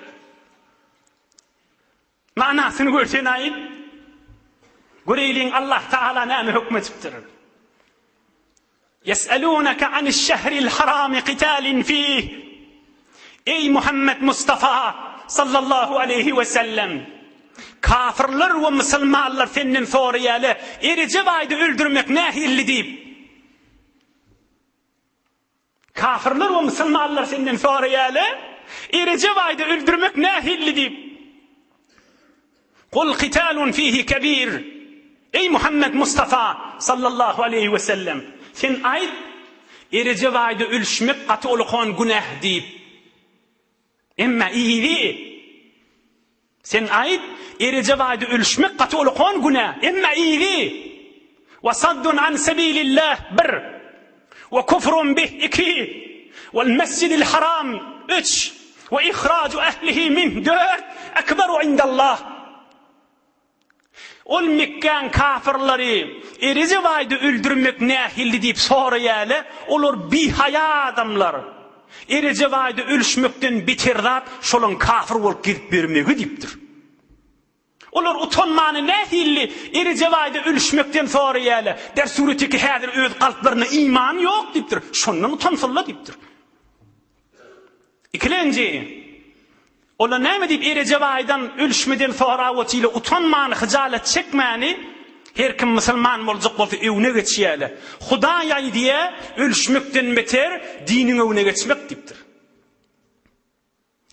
Manasyny görsen aýt. Göreýliň Allah Taala näme höküm edipdir. Ýes'elûneke aniş-şehril harami qitalin fih. Eý Muhammed Mustafa sallallahu aleýhi we sellem! Kafirler we musulmanlar senden soraýarlar, Erejep aýda öldürmek nähilli diýip. Kafirler we musulmanlar senden soraýarlar, Erejep aýda öldürmek nähilli diýip. Kul kitalun fihi kebir. Eý Muhammed Mustafa sallallahu aleýhi we sellem, sen aýt, Erejep aýda ölüşmek gaty ulukan günäh diýip. Emma yzy, Sen aýt, Erejep aýda ölüşmek gaty ulukan günä, emma yzy, Wa saddun an sebilillah, bir, Wa kufrun bih, iki, Wal mesjidil haram, üç, Wa ihracu ehlihi minh, dört, Ekberu indallah. Ol Mekgäň kafyrlary Erejep aýda öldürmek nähilli diýip soraýarlar, olar bihaýa adamlar. Erejep aýda ölüşmekden beter zat şolaň kafyr bolup gezip bermegi diýipdir. Olar utanmany nähilli Erejep aýda ölüşmekden soraýarlar, der sureteki häzir öz kalplarynda iman ýok diýipdir, şondan utansynlar diýipdir. Ikilenji, Olar näme diýip Erejep aýdan ölüşmeden sorap otyla utanmany hyjalat çekmäni her kim musulman boljak bolsa öwne geçýäle. Hudaý aýdýa ölüşmekden beter diniň öwne geçmek diýipdir.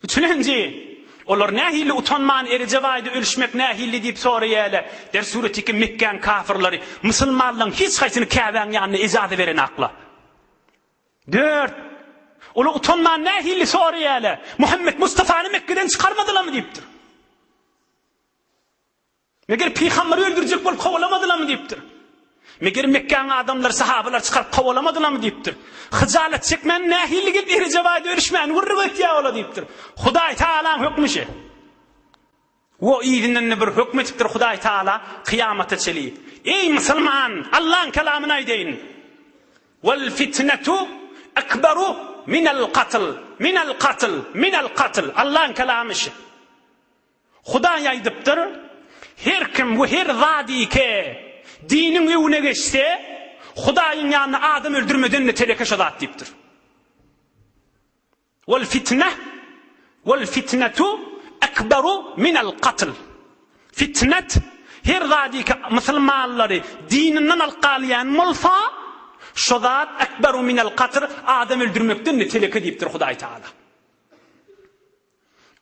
Üçülenji, Olar nähili utanman Erejep aýda ölüşmek nähili diýip soraýäle. Der suretiki Mekgäň kafyrlary musulmanlaň hiç haýsyny Käbäň ýanyna ejaza berenakla. Dört. Olar utanman nähili soraýarlar, Muhammet Mustafany Mekgeden çykarmadylarmy diýipdir. Meger pygamberi öldürjek bolup kowalamadylarmy diýipdir. Meger Mekgäň adamlary sahabalar çykaryp kowalamadylarmy diýipdir. Hyjalat çekmän nähili gelip Erejep aýda örüşmäni gürrüň etýär olar diýipdir. Hudaý Tagalaň hökmi şe. We yzyndan-da bir hökm etipdir Hudaý Tagala kyýamata çeli. Eý musulman, Allaň kelamyny aýdaýyn. Wal fitnetu ekberu minel katl, minel katl, minel katl. Allaň kelamy şi. Hudaý aýdypdyr, her kim we her zadike diniň öwüne geçse, Hudaýyň ýanynda adam öldürmeden-de teleke şo zat diýipdir. Wal fitneh wal fitnetu ekberu minel katl. Fitnet her zadyky musulmanlary dininden alyp galýan bolsa, şo zat ekberu minel katl adam öldürmekden-de teleke diýipdir Hudaý Tagala.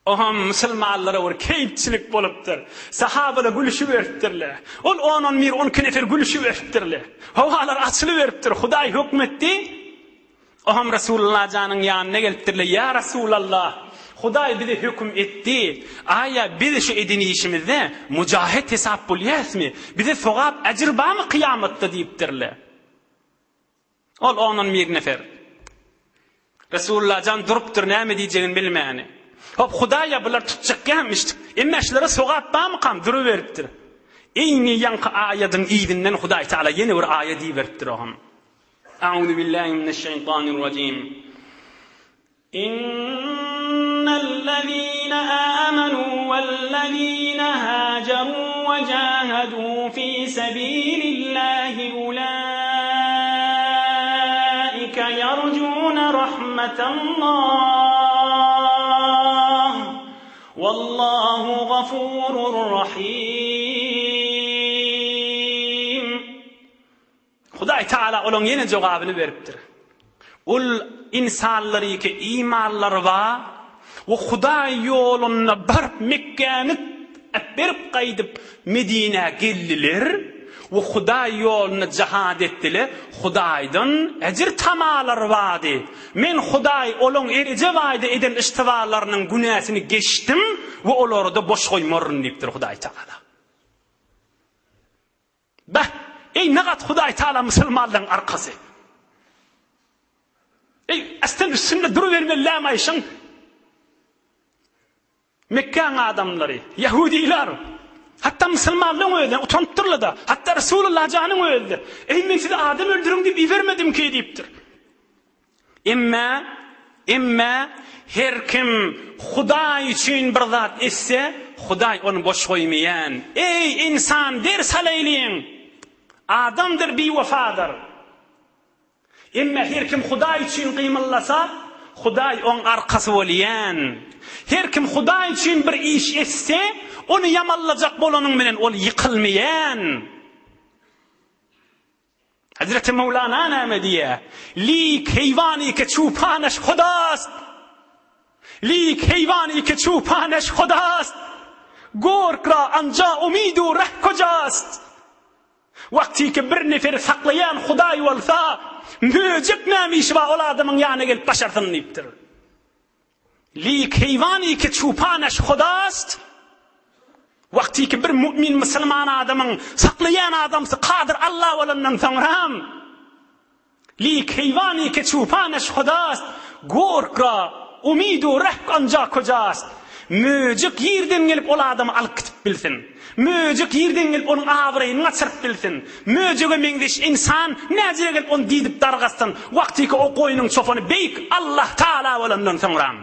Oňam musulmanlara bir keýpçilik bolupdyr. Sahabalar gülüşiberipdirler. Ol on-on bir, on iki nefer gülüşiberipdirler. Howalar açylyberipdir. Hudaý hökmetdi. Oňam Resulullah janyň ýanyna gelipdirler. Ýa Resulallah! Hudaý bize höküm etdi. Aýa biz şu eden işimizde mujahet hesap bolýasmy? Bize sogap, ejir barmy kyýamatda diýipdirler. Ol ondan bir nefer. Resulullah jan durupdyr näme diýjegini bilmäni. Hop Hudaýa bular tutjakýamyşdyk. Emme şulara sogap barmykam duruberipdir. Eýni ýaňky aýadyň yzyndan Hudaý Taala ýene bir aýat iberipdir ogam. A'udhu billahi mineşşeýtanirrajim. Innellezine amenu wellezine haceru ve cahadu fi sebilillahi ulaike yercune rahmetallah Wallahu gafurur rahim. Hudaý Tagala olaň ýene jogabyny beripdir. Ol ynsanlaryky imanlary bar we Hudaý ýolunda baryp Mekgäni berip gaýdyp Medinä geldiler we Hudaý ýolunda jihad etdiler, Hudaýdan ejir tamalary bardy. Men Hudaý olaň Erejep aýda eden yştybalarynyň günäsini geçdim we olary-da boş goýmaryn diýipdir Hudaý Tagala. Beh! Eý nagat Hudaý Taala musulmanlaryň arkasy. Eý aslen üstünde durubermeli lämaý şoň. Mekgäň adamlary, ýahudiler, hatda musulmanlaryň özi utanypdyrlar-da, hatda Resulullah janyň özi-de, Eý men sizi adam öldüriň diýip ibermedimki diýipdir. Emme, emme her kim Hudaý üçin bir zat etse, Hudaý ony boş goýmaýan. Eý, ynsan, ders alaýlyň! Adamdyr biwepadyr. Emme her kim Hudaý üçin gymyldasa, Hudaý oň arkasy bolýan. Her kim Hudaý üçin bir iş etse, ony ýamanlajak bolanyň bilen ol ýykylmaýan. Hezreti Mewlana näme diýýär? Lik heýwany ke çupaneş hudast! Lik heýwany ke çupaneş hudast! Gork ra anja umidu reh kojast! Wagtyky bir neferi saklaýan Hudaý bolsa, möjek näme işi bar ol adamyň ýanyna gelip başarsyn diýipdir. Lik heýwany ke çupaneş hudast! Wagtyky bir mu'min musulman adamyň saklaýan adamsy Kadyr Alla bolandan soňram, Lik heýwany ke çupaneş hudast, gork-ra, umydu rehk anja kojast! Möjek ýerden gelip ol adamy alyp gitip bilsin. Möjek ýerden gelip onuň abraýyny gaçyryp bilsin. Möjege meňzeş ynsan näjere gelip ony diýdip dargatsyn, wagtyky o goýnuň çopany beýik Allah Taala bolandan soňram.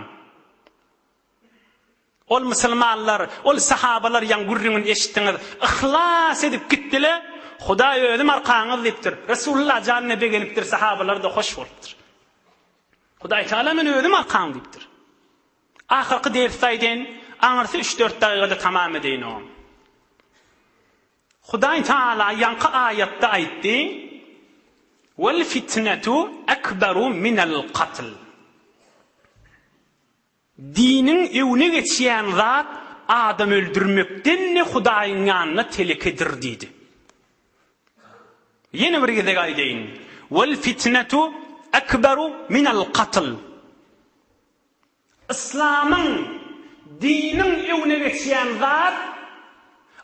Ol musulmanlar, ol sahabalar ýaň gürrüňini eşitdiňiz, yhlas edip gitdile, Hudaý özüm arkaňyz diýipdir. Resulullah janyna begenipdir, sahabalar-da hoş bolupdyr. Hudaý Taala men özüm arkaň diýipdir. Ahyrky dersi aýdaýyn, aňyrsy üç-dört dagygada tamam edeýin oňam. Hudaý Taala ýaňky aýatda aýtdy, Wal fitnetu akbaru minel katl. Diniň öňüne geçýän zat adam öldürmekden-de Hudaýyň ýanynda telekedir diýdi. Ýene bir gezek aýdaýyn, Wal fitnetu akbaru minel katl. Yslamyň, diniň öňüne geçýän zat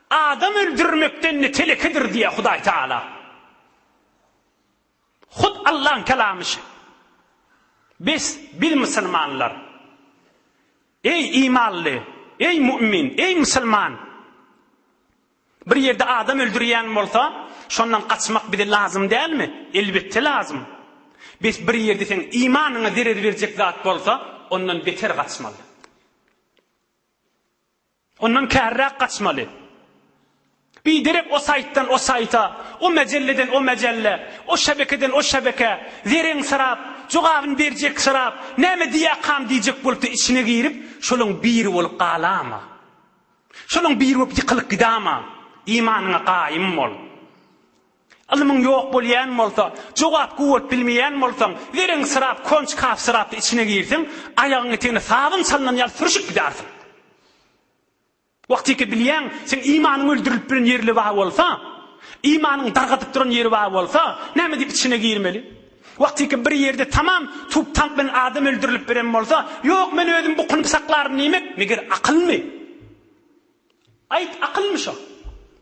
adam öldürmekden-de telekedir diýýär Hudaý Taala. Hut Allaň kelamy şu. Bes, biz musulmanlar. Eý imanly, eý mu'min, eý musulman! Bir ýerde adam öldürýän bolsa, şondan gaçmak bize lazym dälmi? Elbetde lazym. Bes bir ýerde seň imanyňa zerer berjek zat bolsa, ondan beter gaçmaly. Ondan kärräk gaçmaly. Biderek o saýtdan o saýta, o mejelleden o mejellä, o şebekeden o şebekä zereň syrap, jogabyny berjek syrap, näme diýýäkam diýjek bolup-da içine girip, şolaň biri bolup galama. Şolaň biri bolup ýykylyp gidama. Imanyňa gaýym bol. Ylmyň ýok bolýan bolsa, jogap guwup bilmeýän bolsaň, zereň syrap, konçkap syrap-da içine girseň, aýagyň etegine sabyn salnan ýaly sürüşip gidersiň. Wagtyky bilýäň, seň imanyň öldürilip bilen ýerli bar bolsa, imanyň dargadyp duran ýeri bar bolsa, näme diýip içine girmeli? Wagtyky bir ýerde tamam tup tank bilen adam öldürilip beren bolsa, ýok men özüm bukunyp saklaryn diýmek, meger akylmy? Aýt, akylmy şo?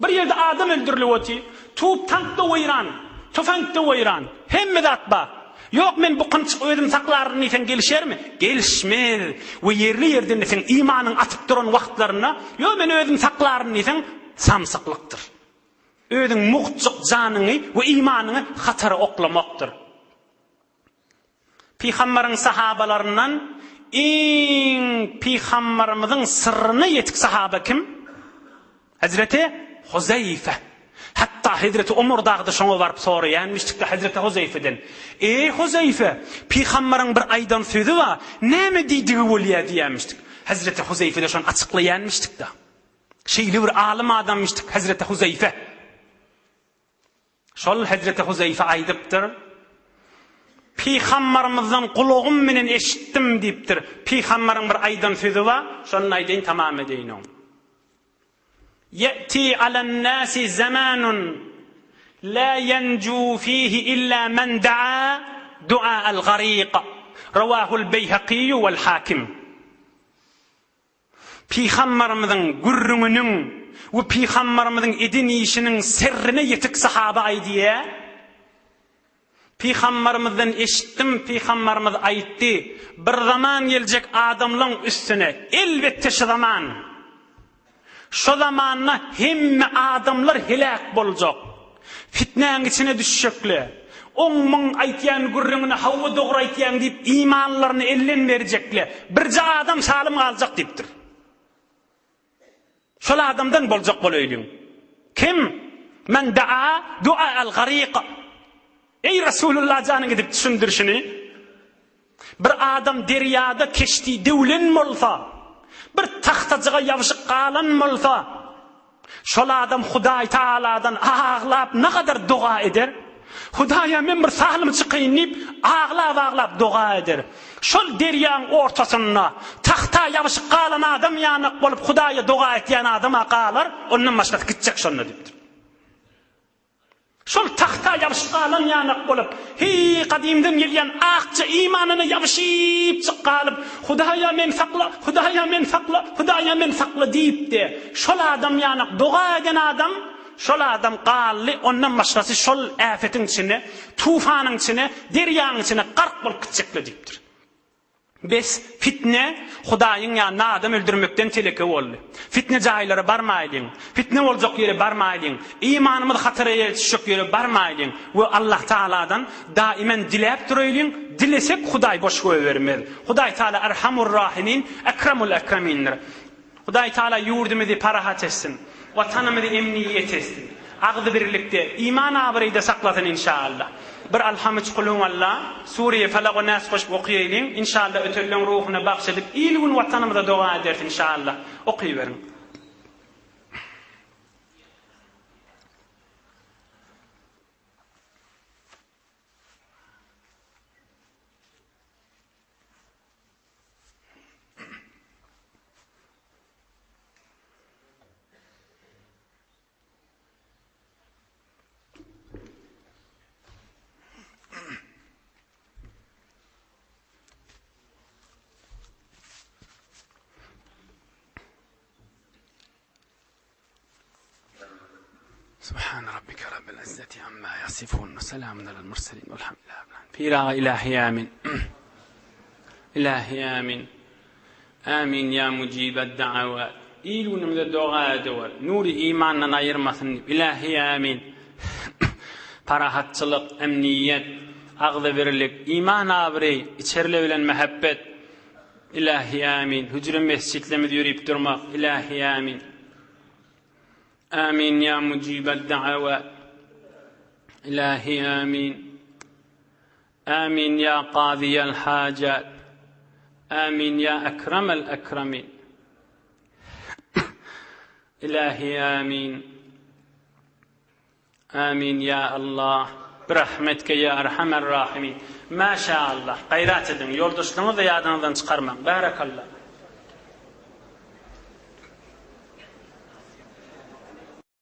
Bir ýerde adam öldürilip otyr, tup tank-da weýran, tüfeňk-de weýran, hemme zat bar. Ýok men bukunçyk özüm saklaryn diýseň gelişermi? Gelişmez. We ýerli-ýerden-de seň imanyň atyp duran wagtlarynda, ýok men özüm saklaryn diýseň, samsyklykdyr. Özüň mugtjyk janyňy we imanyňy hatara oklamakdyr. Pygambaryň sahabalaryndan iň pygambarymyzyň syrryna ýetik sahaba kim? Hezreti Huzeýfe. Hatda Hezreti Omar dagy-da şoňa baryp soraýanmyşdykda Hezreti Huzeýfeden, Eý Huzeýfe, pygambaryň bir aýdan sözi bar, näme diýdigi bolýar diýýänmişdik. Hezreti Huzeýfe-de şony açyklaýanmyşdykda. Şeýle bir alym adammyşdyk Hezreti Huzeýfe. Şol hezreti Huzeýfe aýdypdyr, Pygambarymyzdan gulagym bilen eşitdim diýipdir. Pygambaryň bir aýdan sözi bar, şony aýdaýyn tamam edeýin oň. Ýe'ti alan-nasi zamanun la ýenju fihi illa men da'a du'a'al gariq. Rawahul Beýhakiýu wal Hakim. Pygambarymyzyň gürrüňiniň we pygambarymyzyň eden işiniň sirrine ýetik sahaba aýdýar, Pygambarymyzdan eşitdim, pygambarymyz aýtdy, Bir zaman geljek adamlaň üstüne, elbetde şu zaman. Şo zamanda hemme adamlar heläk boljak. Fitnäň içine düşjekle. Oň-muň aýtýan gürrüňine hawa dogry aýtýaň diýip imanlaryny elden berjekle. Birje adam salym galjak diýipdir. Şol adamdan boljak bolaýlyň. Kim? Men daa dua al gariq. Eý Resulullah janyň edip düşündirişini. Bir adam derýada keşdi döwlen bolsa, bir tagtajyga ýabşyp galan bolsa, şol adam Hudaý Tagaladan aglap nagadar doga eder? Hudaýa men bir salym çykaýyn diýip, aglap-aglap doga eder. Şol derýaň ortasynda tagta ýabşyp galan adam ýanak bolup Hudaýa doga etýän adam-a galar, ondan başgasy gitjek şonda diýipdir. Şol tagta ýabşyp galan ýanak bolup, heý, gadymdan gelýän akja imanyna ýabşypjyk galyp, Hudaýa meni sakla, Hudaýa meni sakla, Hudaýa meni sakla diýipdi. Şol adam ýanak doga eden adam, şol adam galdy, ondan başgasy şol äpetiň içinde, tufanyň içine, derýanyň içine gark bolup gitjekler diýipdir. Bes, fitne Hudaýyň ýanynda adam öldürmekden teleke boldy. Fitne jaýlara barmaýlyň. Fitne boljak ýere barmaýlyň. Imanymyz hatara ýere düşjek ýere barmaýlyň we Allah Tagaladan daimen diläp duraýlyň. Dilesek Hudaý boş goýbermez. Hudaý Tagala Erhamur Rahimin, Ekramul Ekremindir. Hudaý Taala ýurdumyzy parahat etsin. Watanymyzy emniýet etsin. Agzybirlikde, iman abraýda saklasyn inşaAllah. Bir Alham üç Kuluň Alla, Suriýe Falak we Nas goşup okýaýlyň, inşaAllah ötenleň ruhuna bagş edip il gün watanymyza doga ederis inşaAllah. Okyberiň. Subhan rabbike rabbil izzeti amma yasifun we selamun alel murselin velhamdülillahi rabbil alamin. Pir aga ilahi amin. Ilahi amin. Amin ya mujibed da'avat. Il günümüze doga ediwer. Nury imandan aýyrmasyn diýip. Ilahi amin. Parahatçylyk, emniýet, agzybirlik, iman abraý, içerle bilen mähebbet. Ilahi amin. Hüjre mesjitlerimiz ýörüp durmak. Ilahi amin. Amin ya mujibed da'avat. Ilahi amin. Amin ya qadiyel hajat. Amin ya ekremel ekremin. Ilahi amin. Amin ya Allah. Birahmetke ya erhamer rahimin. Maşa Allah. Gaýrat ediň. Ýoldaşlaryňyzy ýadyňyzdan çykarmaň. Barakallah.